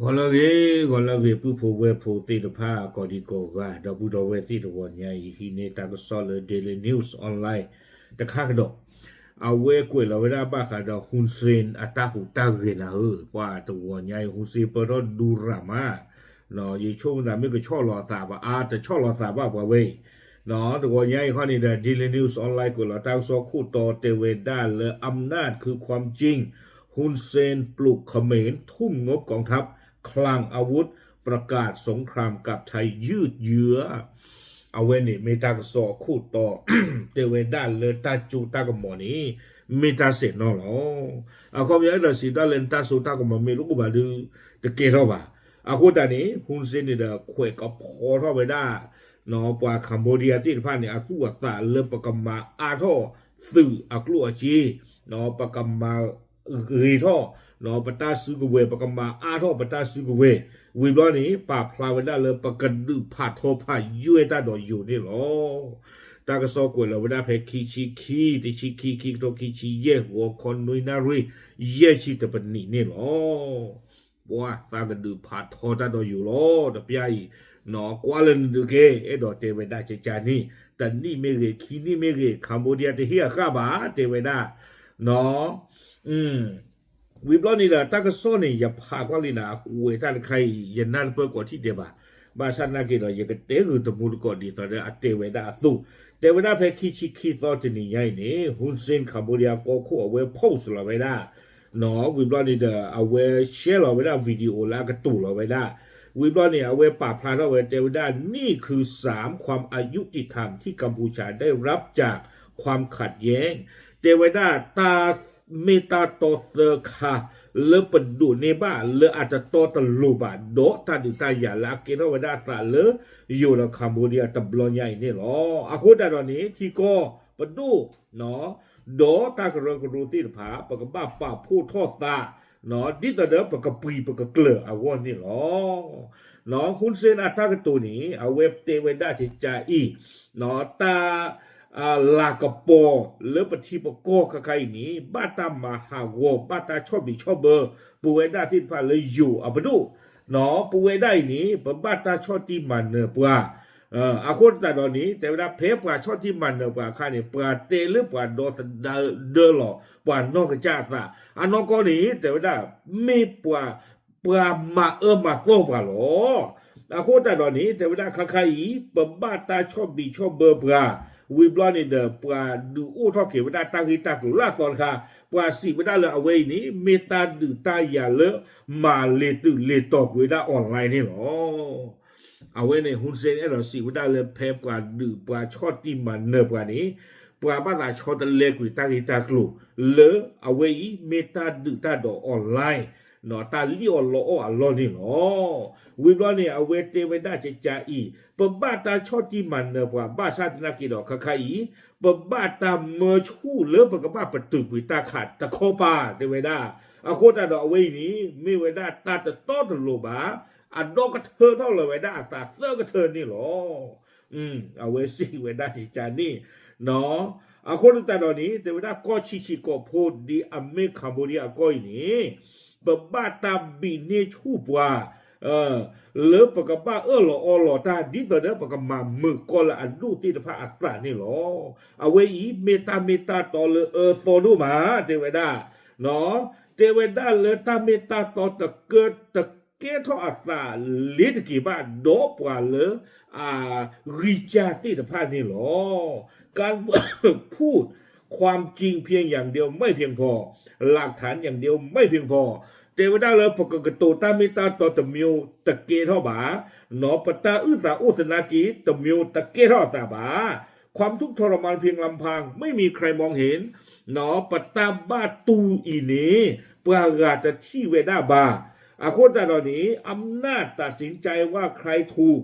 ဂီၤလၢအဂ့ၤ, ဂီၤလၢအဂ့ၤ ပုၢ်ဖိဝဲၢ်ဖိသ့ၣ်တဖၣ် ကိးဒံကိးဂၤ ဒီပုၢ်ဒီဝဲၢ်သ့ၣ် တဂီၤညါအံၤ ဟံးန့ၢ်တၢ်ကစီၣ်လၢ Daily News Online တခါကဒီး, အဝဲကွဲးလီၤဝဲဒၣ်ဘၣ်ဃးဒီး Hun Sen အတၢ်ဟူးတၢ်ဂဲၤနၤဧၢ, ပှၤတဂီၤညါအံၤ Hun Sen ပၢၢ်ထီၣ်ဒူရၤမး, ယဆိကမိၣ်သးမ့ၢ်ကဆီၣ်လီၤအသးဘၣ် အါ တဆီၣ်လီၤသးဘၣ်ပှၤဝဲအံၤ တဂီၤညါအံၤခီန့ၣ်ဒီး Daily News Online ကွဲးလီၤတၢ်ကစီၣ်ခိၣ်တီတဲဝဲဒၣ်လၢ อำนาจคือความจริง ฮุนเซนปลุกเขมรทุ่มงบกองทัพ คลังอาวุธ ประกาศสงครามกับไทยยืดเยื้อ အဝဲန့ၣ်မ့ၢ်တၢ်ကစီၣ်အခိၣ်တီ တဲဝဲဒၣ်လၢတၢ်စိတၢ်ကမီၤန့ၣ် မ့ၢ်တၢ်ဆဲးနီၣ်လီၤ. အခီပညီအဲၣ်ဒိးစံးတၢ်လၢနတၢ်စိတၢ်ကမီၤမ့ၢ်တအိၣ်ဘၣ်ဒီး တကဲထီၣ်ဘၣ်. အဃိသတးန့ၣ် Hun Sen န့ၣ်ဒီးခွဲးကဖီထီၣ်ဝဲဒၣ် ပှၤ Cambodia သ့ၣ်တဖၣ်န့ၣ် အသူၣ်အသးလၢပကမၤအါထီၣ်သုးအကျိၣ်အစ့, ပကမၤဂ့ၤထီၣ် ပတၢ်စုကဝဲၤ ပကမၤအါထီၣ်ပတၢ်စုကဝဲၤ, ဝံၤဘျီန့ၣ် ပာ်ဖျါဝဲဒၣ်လၢပကဒုးဖးထီဖးယွဲၢ်တၢ်ဒီးယိၤန့ၣ်လီၤ. တၢ်ကစီၣ်ကွဲးလီၤဝဲဒၣ်ဖဲခံဆံခံ, တဆံခံ, ခံကထိ ခံဆံယဲၢ် ဂီၤခီနွံနၣ်ရံၣ် ယဲၢ်ဆံတပနံးန့ၣ်လီၤ. ပှၤသးကဒုးဖးထီတၢ်ဒီးယိၤလီၤ. တပျၢ်အံၤ ကွၢ်လၢနဒုးကဲ အဲၣ်ဒိးတဲဝဲဒၣ်ကကန့ၣ် တနံၣ်မ့ၢ်ဂ့ၤ ခံနံၣ်မ့ၢ်ဂ့ၤ Cambodia တဟ့ၣ်အဃၣ်ဘၣ် တဲဝဲဒၣ် ဝံၤဘျီန့ၣ်ဒီး တၢ်ကစီၣ်န့ၣ် ယဖးကွၢ်လံနၤ အကွဲးတၢ်တခါအံၤ ယနၢ်တပၢၢ်ကိးထံၣ်ဒဲးဘၣ်. ဘၣ်ဆၣ်သနာ်က့ဒီး ယကတဲဂုာ်တမူတကိးဒ်သိးဒီးအတဲဝဲဒၣ်အသိး, တဲဝဲဒၣ်ဖဲခံဆံခံသီတနံၤညါအံၤန့ၣ် Hun Sen Cambodia ကီၢ်ခိၣ်အဝဲ post လီၤဝဲဒၣ် ဝံၤဘျီန့ၣ်ဒီး အဝဲ share လီၤဝဲဒၣ် video လၢအကတိၤလီၤဝဲဒၣ်, ဝံၤဘျီန့ၣ် အဝဲပာ်ဖျါထီၣ်ဝဲတဲဝဲဒၣ် นี่คือสาม ความอยุติธรรมที่กัมพูชาได้รับจากความขัดแย้ง တဲဝဲဒၣ်တၢ်မ့ၢ်တၢ်တီသၢခါ လၢပဒိးန့ၢ်ဘၣ်လၢအတတီတလိၤဘၣ် ဒီးတၢ်ဒုးတၢ်ယၤလၢအကဲထီၣ်ဝဲဒၣ်အသးလၢယိၤဒီး Cambodia တဘျီညါအံၤန့ၣ်လီၤ. အဃိသတးဒီးန့ၣ် ထံကီၢ်ပဒိၣ် ဒီးတၢ်ကရၢကရိသ့ၣ်တဖၣ် ပကဘၣ်ပာ်ဖှိၣ်ထီၣ်သး ဒ်သိးဒီးပကပှံၤပကကျၢၤအဂီၢ်န့ၣ်လီၤ. Hun Sen အတၢ်ကတိၤန့ၣ် အဝဲတဲဝဲဒၣ်ကကါအံၤ တၢ် လၤကပီၤလၢပထံပကီၢ်ခါခါအံၤန့ၣ် ဘၣ်တၢ်မၤဟးဂီၤ ဘၣ်တၢ်ဆီၣ်ဘံၣ်ဆီၣ်ဘၢ ပဝဲဒၣ်သ့ၣ်တဖၣ်လၢယိၤအပဒိၣ်, ပဝဲဒၣ်အံၤန့ၣ် ပဘၣ်တၢ်ဆီၣ်တံၢ်မၤနၢၤပှၤ အဃိသတးဒီးန့ၣ် တဲဝဲဒၣ်ဖဲပှၤဆီၣ်တံၢ်မၤနၢၤပှၤအခါန့ၣ် ပှၤတဲလၢပှၤဒီသဒၢလီၤ ပှၤနီၢ်ကစၢ်အသး, အနီၢ်ကီၢ်န့ၣ် တဲဝဲဒၣ် မ့ၢ်ပှၤ ပှၤမၤအၢမၤသီပှၤလီၤ. အဃိသတးဒီးန့ၣ် တဲဝဲဒၣ်ခါခါအံၤ ပဘၣ်တၢ်ဆီၣ်ဘံၣ်ဆီၣ်ဘၢပှၤ, ဝံၤဘျီန့ၣ်ဒီး ပှၤဒုးအိၣ်ထီၣ်က့ၤဝဲဒၣ်တၢ်ဂ့ၢ်တၢ်ကျိၤလၢအသီတခါ, ပှၤစံးဝဲဒၣ်လၢအဝဲအံၤန့ၣ် မ့ၢ်တၢ်ဒုးတၢ်ယၤလၢ မၤလဲၤတုၤလဲၤတီၤကွံာ်ဝဲဒၣ် online န့ၣ်လီၤ. အဝဲန့ၣ် Hun Sen အဲၣ်ဒိးစံးဝဲဒၣ်လၢဖဲပှၤဒုးပှၤဆီၣ်တံၢ်မၤနၢၤပှၤန့ၣ် ပှၤဘၣ်သးဆီတလဲကွံာ်တၢ်ဂ့ၢ်တၢ်ကျိၤ လၢအဝဲအံၤမ့ၢ်တၢ်ဒုးတၢ်ဒီး online တၢ်လံၣ်အီၣ်လီအီၣ်အလီၢ်န့ၣ်လီၤ. ဝံၤဘျီန့ၣ် အဝဲတဲဝဲဒၣ်ကကါအံၤ ပဘၣ်တၢ်ဆီၣ်တံၢ်မၤနၢၤပှၤ ဘၣ်ဆၣ်သနာ်က့ဒီးခါခါအံၤ ပဘၣ်တၢ်မၢဆူၣ်လၢပကဘၣ်ပတုာ်ကွံာ်တၢ်ခးတခီပၤ တဲဝဲဒၣ်. အဃိသတးဒီးအဝဲအံၤန့ၣ် မ့ၢ်ဝဲဒၣ်တၢ်တတီတလိၤဘၣ် အဒီကထၢထီၣ်လီၤဝဲဒၣ်အသးသၢကထၢန့ၣ်လီၤ. အဝဲစံးဝဲဒၣ်ကကါန့ၣ် အဃိသတးဒီးန့ၣ် တဲဝဲဒၣ်ကီၢ်ဆံးဆံးကိးဖိဒ်အမ့ၢ် Cambodia အကီၢ်အံၤန့ၣ် ပဘၣ်တၢ်ဘံးန့ၢ်ဆူၣ်ပှၤ လၢပကဘၣ်အၢၣ်လီၤအီလီၤတၢ် ဒ်သိးဒီးပကမၤမုာ်ကီၢ်လၢအဒိၣ်သ့ၣ်တဖၣ်အသးန့ၣ်လီၤ. အဝဲအံၤမ့ၢ်တၢ်မ့ၢ်တၢ်တီလၢအၢသီဒိၣ်မး တဲဝဲဒၣ် တဲဝဲဒၣ်လၢတၢ်မ့ၢ်တၢ်တီတကဲထီၣ်အသးလ့ၤတက့ၤဘၣ် ဒီးပှၤလၢအဂံၢ်စၢ်သ့ၣ်တဖၣ်န့ၣ်လီၤ. การพูดความจริงเพียงอย่างเดียวไม่เพียงพอ หลักฐานอย่างเดียวไม่เพียงพอ တဲဝဲဒၣ်လၢပကကတိၤတၢ်မ့ၢ်တၢ်တီတမျိုးတကဲထီၣ်ဘၣ်, ပတၢ်အုၣ်သးအိၣ်သနာ်က့တမျိုးတကဲထီၣ်အသးဘၣ်. ความทุกข์ทรมานเพียงลำพังไม่มีใครมองเห็น ပတၢ်ဘၣ်တူၢ်အံၤန့ၣ် ပှၤဂၤတထံၣ်ဝဲဒၣ်ဘၣ်. အဃိသတးဒီးန့ၣ် อำนาจตัดสินใจว่าใครถูก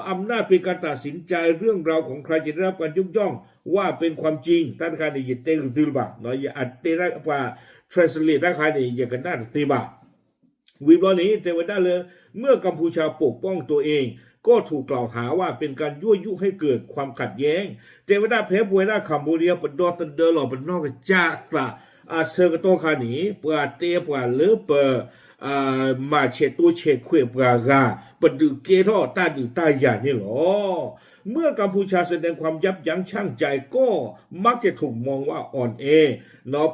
อำนาจเป็นการตัดสินใจเรื่องราวของใครจะได้รับการยกย่องว่าเป็นความจริง တၢ်တခါန့ၣ် ယတဲကသုလၢၤဘၣ် ယအတဲဒၣ်ပှၤ translate တၢ်တခါန့ၣ် ယကနၣ်တသ့ဘၣ်. ဝံၤဘျီန့ၣ် တဲဝဲဒၣ်လၢ เมื่อกัมพูชาปกป้องตัวเองก็ถูกกล่าวหาว่าเป็นการยั่วยุให้เกิดความขัดแย้ง တဲဝဲဒၣ်ဖဲပဝဲဒၣ် Cambodia ပဒီသဒၢလီၤပနီၢ်ကစၢ်သး အဆၢကတီၢ်ခါန့ၣ် ပှၤတဲပှၤလၢပ မၤဆဲးတိဆဲးခွဲးပှၤဂၤ ပဒုးကဲထီၣ်တၢ်ဒုးတၢ်ယၤန့ၣ်လီၤ. เมื่อกัมพูชาแสดงความยับยั้งชั่งใจก็มักจะถูกมองว่าอ่อนแอ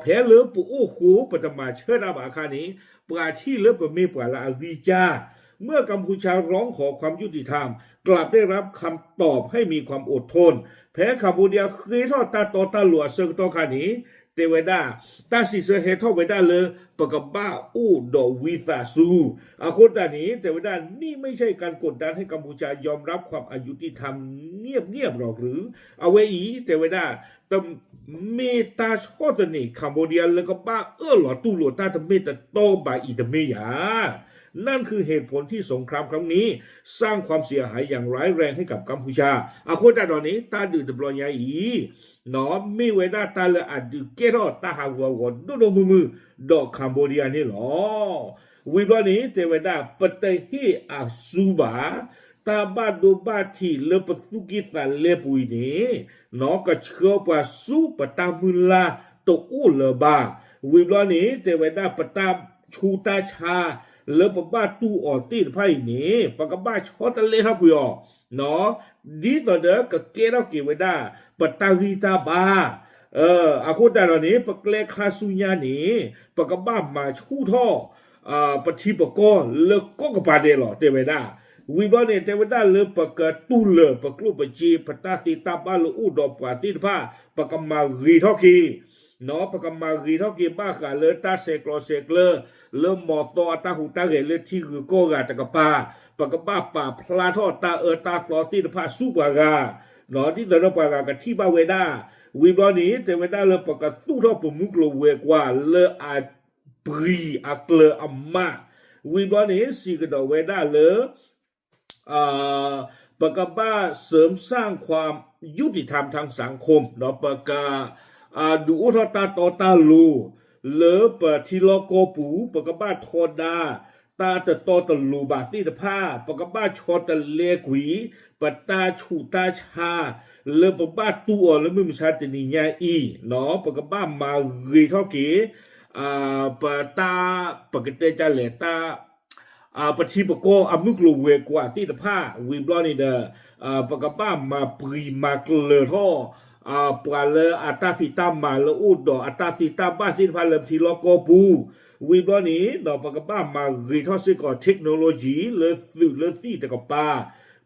ဖဲလၢပအိၣ်ဃိ ပတမၤဆၢတၢ်ဘၣ်အခါန့ၣ် ပှၤထံၣ်လၢပမ့ၢ်ပှၤလၢအဂံၢ်စၢ် เมื่อกัมพูชาร้องขอความยุติธรรม กลับได้รับคำตอบให้มีความอดทน ဖဲ Cambodia ဃ့ထီၣ်တၢ်တီတၢ်လိၤအဆၢကတီၢ်ခါန့ၣ် တဲဝဲဒၣ် တၢ်စံးဆၢဟဲထီၣ်ဝဲဒၣ်လၢ ပကဘၣ်အိၣ်ဒီးဝံသးစူၤ အဃိသတးန့ၣ် တဲဝဲဒၣ် นี่ไม่ใช่การกดดันให้กัมพูชายอมรับความอายุติธรรมเงียบๆหรอกหรือ အဝဲအံၤ တဲဝဲဒၣ် တမ့ၢ်တၢ်ဆီၣ်သနံး Cambodia လၢကဘၣ်အၢၣ်လီၤတူၢ်လိာ်တၢ်တမ့ၢ်တတီဘၣ်အံၤတမ့ၢ်ဧါ. นั่นคือเหตุผลที่สงครามครั้งนี้สร้างความเสียหายอย่างร้ายแรงให้กับกัมพูชา အဃိသတးဒီးန့ၣ် တၢ်ဒုးတဘျီညါအံၤ မ့ၢ်ဝဲဒၣ်တၢ်လၢအဒုးကဲထီၣ်တၢ်ဟးဂူာ်ဟးဂီၤဒိၣ်ဒိၣ်မုၢ်မုၢ် ဒီး Cambodia န့ၣ်လီၤ. ဝံၤဘျီန့ၣ် တဲဝဲဒၣ် ပတဟ့ၣ်အစုဘၣ် တၢ်ဘၣ်ဒိဘၣ်ထံးလၢပသူၣ်ကံၢ်သးလဲပူၤအံၤန့ၣ် ကဆှၢပှၤဆူပတၢ်မုၢ်လၢ်တအိၣ်လၢၤဘၣ်. ဝံၤဘျီန့ၣ် တဲဝဲဒၣ် ပတၢ်ဆူးတၢ်ဆါ လၢပဘၣ်တူၢ်အီၤသ့ၣ်တဖၣ်အံၤန့ၣ် ပကဘၣ်ဆီတလဲထီၣ်ကွံာ်အီၤ ဒ်သိးဒီးကကဲထီၣ်က့ၤဝဲဒၣ် ပတၢ်ဂံၢ်တၢ်ဘါ အဃိသတးဒီးန့ၣ် ပကျဲခါဆူညါန့ၣ် ပကဘၣ်မၤဆူၣ်ထီၣ် ပထံပကီၢ်လၢကီၢ်ကပၤဒဲးလီၤ တဲဝဲဒၣ်. ဝံၤဘျီန့ၣ် တဲဝဲဒၣ်လၢပကတူၢ်လၢာ်ပကျိၣ်ပစ့ ပတၢ်သ့တၢ်ဘၣ်လၢအိၣ်ဒီးပှၤသ့ၣ်တဖၣ် ပကမၤဂ့ၤထီၣ်က့ၤ ပကမၤဂ့ၤထီၣ်က့ၤဘၣ်ဃးလၢတၢ်ဆဲးကျိးဆဲးကျၢ လၢမီၤသီအတၢ်ဟူးတၢ်ဂဲၤလၢထံဂုၤကီၢ်ဂၤတကပၤ ပကဘၣ်ပာ်ဖျါထီၣ်တၢ်အၢတၢ်သီသ့ၣ်တဖၣ်ဆူပှၤဂၤ ဒ်သိးဒီးပှၤဂၤကထံၣ်ဘၣ်ဝဲဒၣ်. ဝံၤဘျီန့ၣ် တဲဝဲဒၣ်လၢပကသူၣ်ထီၣ်ပမူကျိၤဝဲၤကွာ်လၢအပှံၤအကျၢၤအမး ဝံၤဘျီန့ၣ် စံးကဒီးဝဲဒၣ်လၢ ပကဘၣ်စၢၣ်စၢ်ခွါ ယူၢ်တံၢ်ထၢမ်ထၢင်စၣ်ခိၣ် ဒီးပက ဒုးအိၣ်ထီၣ်တၢ်တီတၢ်လိၤ လၢပထံလီၢ်ကီၢ်ပူၤ ပကဘၣ်ထီဒါ တၢ်တတီတလိၤဘၣ်သ့ၣ်တဖၣ် ပကဘၣ်ဆီတလဲကွံာ် ပတၢ်ဆူးတၢ်ဆါ လၢပဘၣ်တူၢ်အီၤလၢမုၢ်မဆါတနံၤညါအံၤ ပကဘၣ်မၤဂ့ၤထီၣ်က့ၤ ပတၢ် ပကတဲဒ်လဲၣ် တၢ် ပထံပကီၢ်အမူကျိၤဝဲၤကွာ်သ့ၣ်တဖၣ် ဝံၤဘျီန့ၣ်ဒီး ပကဘၣ်မၤပှံၤမၤကျၢၤထီၣ် ပှၤလၢအတၢ်ဖံးတၢ်မၤလၢအိၣ်ဒီးအတၢ်သ့တၢ်ဘၣ်သ့ၣ်တဖၣ်လၢပထံလီၢ်ကီၢ်ပူၤ ဝံၤဘျီန့ၣ် ပကဘၣ်မၤဂ့ၤထီၣ်စ့ၢ်ကီး technology လၢသုးလၢသံၣ်တကပၤ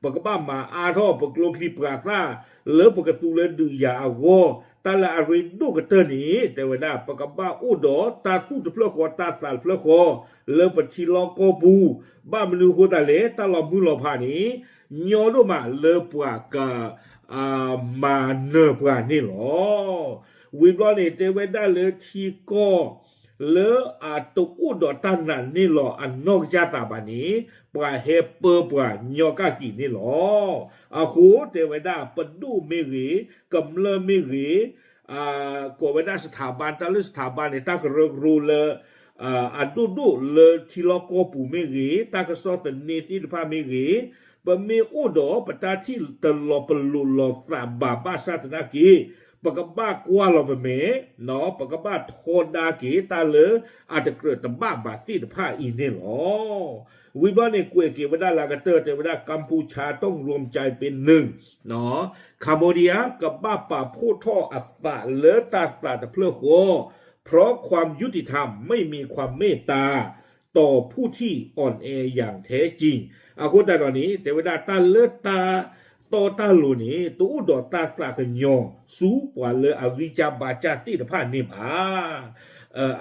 ပကဘၣ်မၤအါထီၣ်ပကျိချံပှၤသၣ် လၢပကသူလၢဒုးယၤအဂီၢ် တၢ်လၢအရ့ဒိၣ်ကတၢၢ်န့ၣ် တဲဝဲဒၣ် ပကဘၣ်အိၣ်ဒီးတၢ်သူၣ်တဖျၢၣ်ဃီ တၢ်သးတဖျၢၣ်ဃီ လၢပထံလီၢ်ကီၢ်ပူၤ ဘၣ်မနုၤအဃိသတးလဲၣ် တၢ်လီၤမုၢ်လီၤဖးန့ၣ် ညီဒိၣ်မးလၢပှၤက မၤနၢၤပှၤန့ၣ်လီၤ. ဝံၤဘျီန့ၣ် တဲဝဲဒၣ်လၢထံကီၢ် လၢအတအိၣ်ဒီးတၢ်နာ်န့ၢ်လီၤအနီၢ်ကစၢ်သးဘၣ်န့ၣ် ပှၤဟဲပၢပှၤညီကၣ်ကံၣ်န့ၣ်လီၤ. အဃိတဲဝဲဒၣ် ပဒိၣ်မ့ၢ်ဂ့ၤ, ကမျၢၢ်မ့ၢ်ဂ့ၤ, ကိးဝဲဒၣ် สถาบัน တၢ်လၢ สถาบัน န့ၣ် တၢ်ကရၢကရိလၢ အဒိၣ်ဒိၣ်လၢထံလီၢ်ကီၢ်ပူၤမ့ၢ်ဂ့ၤ, တၢ်ကစီၣ်သန့သ့ၣ်တဖၣ်မ့ၢ်ဂ့ၤ, ပမ့ၢ်အိၣ်ဒီးပတၢ်ထံၣ်တလီၤပလိာ်လီၤသးဘၣ်ဘၣ်ဆၣ်သနာ်က့ ပကဘၣ်ကွၢ်လီၤပမဲာ်, ပကဘၣ်ထီဒါက့ၤတၢ်လၢအတကြၢးတဘၣ်ဘၣ်သ့ၣ်တဖၣ်အံၤန့ၣ်လီၤ. ဝံၤဘျီန့ၣ် ကွဲးက့ၤဝဲဒၣ်လၢအကတၢၢ် တဲဝဲဒၣ် กัมพูชาต้องรวมใจเป็นหนึ่ง Cambodia ကဘၣ်ပာ်ဖှိၣ်ထီၣ်အသးလၢတၢ်သးတဖျၢၣ်ဃီ, เพราะความยุติธรรมไม่มีความเมตตาต่อผู้ที่อ่อนแออย่างแท้จริง အဃိသတးဒီးန့ၣ် တဲဝဲဒၣ်တၢ်လၢတၢ်တီတၢ်လိၤန့ၣ် တအိၣ်ဒီးတၢ်သးကညီၤဆူပှၤလၢအဂံၢ်စၢ်ဘါစၢ်သ့ၣ်တဖၣ်န့ၣ်ဘၣ်.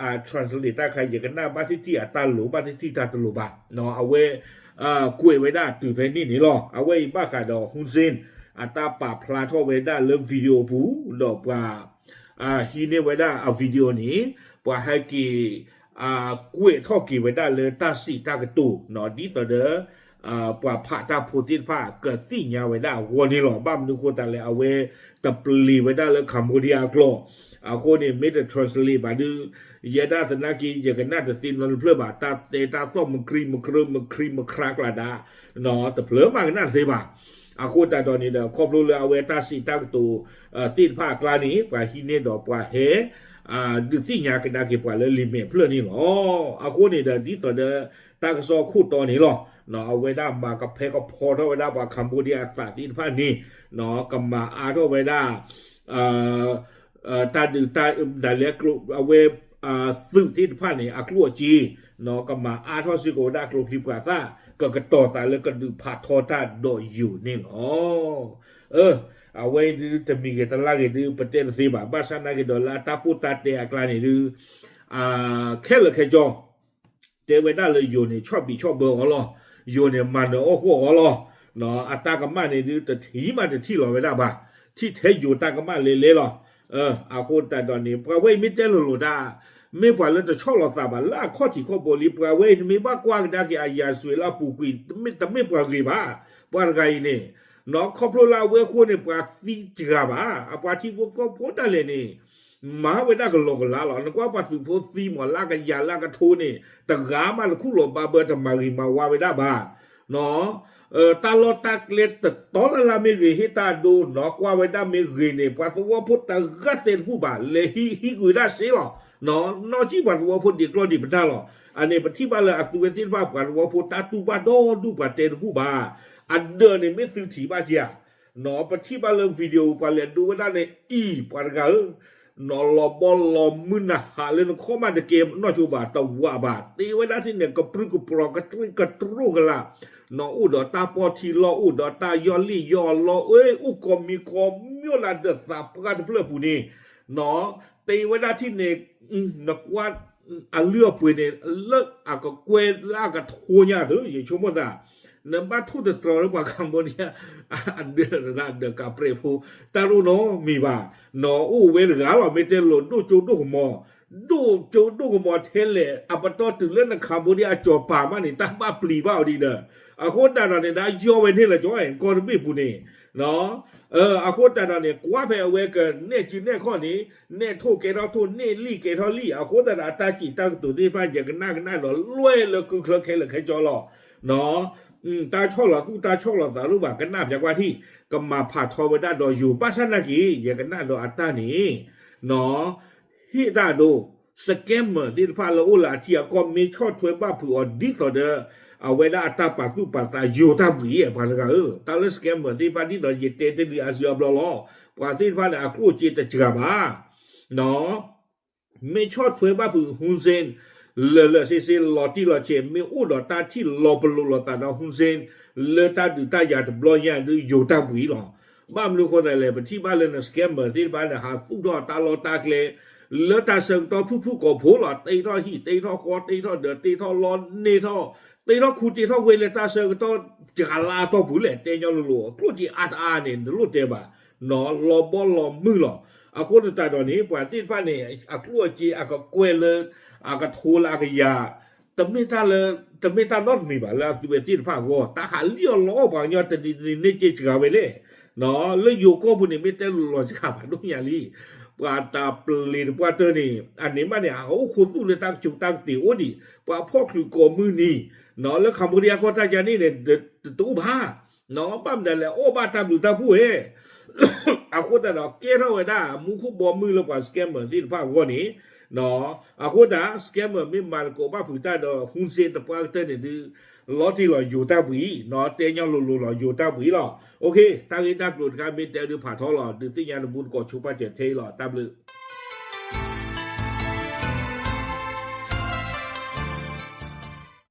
အ translate တၢ်ခါ ယကနၣ်ဘၣ်တထံၣ်အတၢ်လိၤ ဘၣ်တထံၣ်တၢ်တလိၤဘၣ်. အဝဲ ကွဲးဝဲဒၣ်တုၤဖဲန့ၣ်န့ၣ်လီၤ. အဝဲအံၤဘၣ်ဃးဒီး Hun Sen အတၢ်ပာ်ဖျါထီၣ်ဝဲဒၣ်လၢ video အပူၤ ဒီးပှၤ ဟံးန့ၢ်ဝဲဒၣ်အ video န့ၣ် ပှၤဟဲက့ၤ ကွဲးထီၣ်က့ၤဝဲဒၣ်လၢတၢ်စံးတၢ်ကတိၤ ဒ်သိးဒီး ပှၤဖးတၢ်ဖိသ့ၣ်တဖၣ် ကသ့ၣ်ညါဝဲဒၣ်အဂီၢ်န့ၣ်လီၤ. ဘၣ်မနုၤအဃိသတးလဲၣ် အဝဲတပျံၤဝဲဒၣ်လၢ Cambodia အကျိာ် အဃိန့ၣ် မ့ၢ်တ translate ဘၣ်ဒုး ယဲဒၣ်သနာ်က့ ယကနၣ်တသ့နီတဖျၢၣ်ဘၣ်. တၢ်တဲတၢ်သီၣ်မုၢ်ကြံမုၢ်ကြၢ မုၢ်ကြံမုၢ်ကြၢကျါဒၣ် တဖျၢၣ်မးကနၣ်တသ့ဘၣ်. အဃိသတးဒီးန့ၣ်ဒီး ခီဖျိလၢအဝဲတၢ်စံးတၢ်ကတိၤသ့ၣ်တဖၣ်အကျါန့ၣ် ပှၤဟံးန့ၢ်ဒီးပှၤဟဲ ဒုးသ့ၣ်ညါကဒါက့ၤပှၤလၢလံာ်မဲာ်ဖျၢၣ်န့ၣ်လီၤ. အဃိန့ၣ်ဒီး ဒ်သိးဒီး တၢ်ကစီၣ်ခိၣ်တီန့ၣ်လီၤ. အဝဲဒၣ်မၤကဖဲကဖီထီၣ်ဝဲဒၣ်ပှၤ Cambodia အသးသ့ၣ်တဖၣ်န့ၣ် ကမၤအါထီၣ်ဝဲဒၣ် တၢ်ဒုးတၢ်ဒၣ်လဲာ်ကျိ အဝဲ သုးသ့ၣ်တဖၣ်န့ၣ် အကျိၣ်အစ့ ကမၤအါထီၣ်စ့ၢ်ကီးဝဲဒၣ်ကျိချံပှၤသၣ် ကကတီၤသးလၢကဒုးဖးထီတၢ်ဒီးယိၤန့ၣ်လီၤ. အဝဲဒုးတမံၤဂ့ၤတလါဂ့ၤဒုး ပတဲတသ့ဘၣ်. ဘၣ်ဆၣ်နာ်က့ၤဒီးလၢအတၢ်ပိၢ်တၢ်တဲအကျါန့ၣ်ဒုး ခဲလၢာ်ခဲဆ့ တဲဝဲဒၣ်လၢယိၤန့ၣ် ဆီၣ်ဘံးဆီၣ်ဘၢအီၤလီၤ. ယိၤန့ၣ် မၤနၢၤအီၣ်ဃီၣ်အီၤလီၤ. အတၢ်ကမၣ်န့ၣ်ဒုး တထံၣ်မးတထံၣ်လီၤဝဲဒၣ်ဘၣ်. ထံၣ်ထဲယိၤတၢ်ကမၣ်လဲၤလဲၤလီၤ. အဃိသတးဒီးန့ၣ် ပှၤဝဲအံၤမ့ၢ်တဲလိၤလိၤတၢ် မ့ၢ်ပှၤလၢတဆီၣ်လီၤသးဘၣ် လၢအခီၣ်ထံးခီၣ်ဘိလံ ပှၤဝဲအံၤနမ့ၢ်ဘၣ်ကွၢ်ကဒါက့ၤအယၤစွဲလၢအပူၤကွံာ် တမ့ၢ်ပှၤဂ့ၤဘၣ်. ပှၤတဂၤအံၤန့ၣ် နီၢ်ခီဖျိလၢအဝဲအဃိန့ၣ် ပှၤသံတဂၤဘၣ်. အပှၤထံဖိကီၢ်ဖိဒၣ်လဲာ်န့ၣ် မၤဝဲဒၣ်ကလီကလးလီၤ. နကွၢ်ပှၤသုးဖိသံမး လၢအကယၤလၢအကထိန့ၣ် တဂၤမးတခူၣ်လီၤဘၣ်ဘၢ တမၤဂ့ၤမၤဝါဝဲဒၣ်ဘၣ်. တၢ်လီၢ်တၢ်ကျဲတတီလၢ်လၢ်မ့ၢ်ဂ့ၤ ဟ့ၣ်တၢ်ဒိ နီၢ်ကွၢ်ဝဲဒၣ်မ့ၢ်ဂ့ၤန့ၣ် ပှၤသဝီဖိတဂၤတဲတဘူၣ်ဘၣ် လဲၤဟံးဟံးကွံာ်ဒၣ်စ့လီၤ. နီၢ်ကံၣ်ပှၤသဝီဖိဒံးကျီၢ်ဒံးပနၢ်လီၤ. အန့ၣ်ပထံၣ်ဘၣ်လၢအသုးဝဲသ့ၣ်တဖၣ် ပှၤသဝီဖိတၢ်တူၢ်ဘၣ်ဒီဒူၣ် ပှၤတဲတဘူၣ်ဘၣ်. အဒၢးန့ၣ်မ့ၢ်သုထံၣ်ဘၣ်က့ဧါ နီၢ်ပထံၣ်ဘၣ်လၢ video ပှၤလဲၤဒိဝဲဒၣ်န့ၣ်အံၤ ပှၤတဂၤဧၢ, နီၢ်လီၤဘီလီၤမုၢ်နဟးလၢနခီၣ်မးတကဲနီၢ်ဆိဘၣ် တဝးဘၣ် တ့ဝဲဒၣ်ထံၣ်န့ၣ် ကပြုၢ်ကပြီၤကတြိကတြိကလာ်, နီၢ်အိၣ်ဒီးတၢ်ပီၢ်ထံလီၢ် အိၣ်ဒီးတၢ်ယီၢ်လံၣ်ယီၢ်လီ အိၣ်ကိးမံၤကိးမံၤလၢဒၢးသးပှၢ်တဖျၢၣ်ပူၤန့ၣ်, နီၢ် တ့ဝဲဒၣ်ထံၣ်န့ၣ် နကွၢ် အလုၢ်အပှ့ၤန့ၣ် လၢအကကွဲလၢအကထိညါသု ယဆိကမိၣ်သး, နဘၣ်ထိၣ်သတြီၤလၢပှၤ Cambodia အဒၢးတဒၢးကးပြဲးဖိ တၢ်တအိၣ်နီတမံၤဘၣ်, နီၢ်အိၣ်ဝဲတဂၤလီၤ မ့ၢ်တဲလိၤဒိၣ်ကၠိဒိၣ်ကမီၤ, ဒိၣ်ကၠိဒိၣ်ကမီၤထဲလဲၣ် အပတီၢ်တုၤလၢန Cambodia အစီၤပၤမးန့ၣ် တၢ်ဘၣ်ပျံၤဘၣ်အီၤဒ်ဒီး, အဃိသတးဒီးန့ၣ် ဒၣ်ယီၢ်ဝဲန့ၣ်လၢကၠီ ကီၢ်တဘ့ၣ်ပူၤန့ၣ် အဃိသတးဒီးန့ၣ် ကွၢ်ဖဲအဝဲကနဲၣ်စုနဲၣ်ခီၣ်န့ၣ် နဲၣ်ထိၣ်ကဲထီၣ်ထိၣ် နဲၣ်လံၣ်ကဲထီၣ်လံၣ် အဃိသတးဒီး အတၢ်စံးတၢ်ကတိၤသ့ၣ်တဖၣ် ယကနၣ်ကနၣ်ဒီးလွဲၢ်လၢကုချၢခဲလၢာ်ခဲဆ့လီၤ. တၢ်ဆီၣ်လီၤသူၣ်တၢ်ဆီၣ်လီၤသးလိၣ်ဘၣ် ကနၣ်ပၠးကွၢ်ထံၣ် ကမၤဖးထီဝဲဒၣ်ဒီးယိၤ ဘၣ်ဆၣ်နာ်က့ ယကနၣ်ဒီးအတၢ်န့ၣ် ဟ့ၣ်တၢ်ဒိ scammer သ့ၣ်တဖၣ်လၢအိၣ်လၢအထံအကီၢ် မ့ၢ်ဆီၣ်ထွဲဘၣ်ဖုးအီၤဒ်သိးဒီး အဝဲဒၣ်အတၢ်ပာ်သူၣ်ပာ်သးယိၤတၢ်ဘှံး ပှၤတဂၤဧၢ, တၢ်လၢ scammer သ့ၣ်တဖၣ်ဒ်သိးယတဲတ့ၢ်လံအစုအဘျီလီၤ. ပှၤသ့ၣ်တဖၣ်န့ၣ် အကျိၣ်စ့တစှၤဘၣ် မ့ၢ်ဆီၣ်ထွဲဘၣ်ဖုး Hun Sen လၢာ်လၢာ်ဆ့ဆ့ လီၤတံၢ်လီၤဆဲး မ့ၢ်အိၣ်ဒီးတၢ်ထံၣ်လီၤပလိာ်လိာ်သးဒီး Hun Sen လၢတၢ်ဒုးတၢ်ယၤတဘျီညါဒုး ယိၤတၢ်ဘှံးလီၤ. ဘၣ်မနုၤအဃိသတးလဲၣ် ပထံၣ်ဘၣ်လၢန scammer သ့ၣ်တဖၣ်န့ၣ် ဟးသူၣ်ထီၣ်တၢ်လီၢ်တၢ်ကျဲ လၢတၢ်ဆၢကတီၢ်ဖုၣ်ဖုၣ်ကိာ်ဖိလီၤ. တ့ထီၣ်ဟံၣ် တ့ထီၣ်ဃီ တ့ထီၣ်ဒၢး တ့ထီၣ်လီၢ်န့ၢ်ထီၣ် တ့ထီၣ်ခူတ့ထီၣ်ဝ့ၢ်လၢတၢ်ဆၢကတီၢ်စှၤလၢအတီၢ်ပူၤလဲၣ် တဲညီလိၤလိၤ ကျိၣ်စ့အါတအါန့ၣ် နလိၣ်တဲဘၣ် နီၢ်လီၤဘီလီၤမုၢ်လီၤ. အဃိသတးဒီးန့ၣ် ပှၤသ့ၣ်တဖၣ်န့ၣ် အကျိၣ်အစ့အကကွဲၢ်လၢ အကထိလၢအကယၤ တမ့ၢ်တၢ်လၢ တမ့ၢ်တၢ်နီတမံၤဘၣ် လၢအသုးဝဲသ့ၣ်တဖၣ်အဂီၢ် တၢ်ဟးလံၣ်အီၣ်လီအီၣ်ပှၤကညီတနံၤတနံၤန့ၣ်က့စှၤဝဲလဲၣ် လၢယိၤကီၢ်ပူၤန့ၣ် မ့ၢ်တဲလိၤလိၤစှၤဘၣ်ဒိၣ်ညါလံ. ပှၤတၢ်ပျ့ၤတပှၢ်တၢၢ်န့ၣ် အန့ၣ်မးန့ၣ် အအိၣ်ခိးသူၣ်လၢတၢ်ကတိၤတၢ်ကတ့ၢ်အိၣ်ဒံး ပှၤဖီၣ်ချုးကိးမုၢ်နံၤ လၢ Cambodia ကီၢ်တၢ်ယါန့ၣ်န့ၣ် တအိၣ်ဘၣ် ဘၣ်မနုၤလဲၣ် အီၣ်ဘၣ်တၢ်ဘျုးတၢ်ဖှိၣ်ဝဲ အဃိသတးဒီး ကဲထီၣ်ဝဲဒၣ် မူခိၣ်ဘီမုၢ်လၢပှၤ scammer သ့ၣ်တဖၣ်အဂီၢ်န့ၣ် အဃိသတး scammer မ့ၢ်မၤသကိးဘၣ်ဖုးတၢ်ဒီး Hun Sen တပှၢ်ကတၢၢ်န့ၣ်ဒုး လီၤတံၢ်လီၤယိၤတၢ်ဘှံး တဲညီလိၤလိၤလီၤယိၤတၢ်ဘှံးလီၤ. တၢ်ဂ့ၢ်တၢ်ကျိၤတခါမ့ၢ်တဲဒုးဖးထီလီၤ ဒုးသ့ၣ်ညါတဘိတကိးဆိပာ်စၢၤထဲအံၤလီၤ တၢ်ဘျုး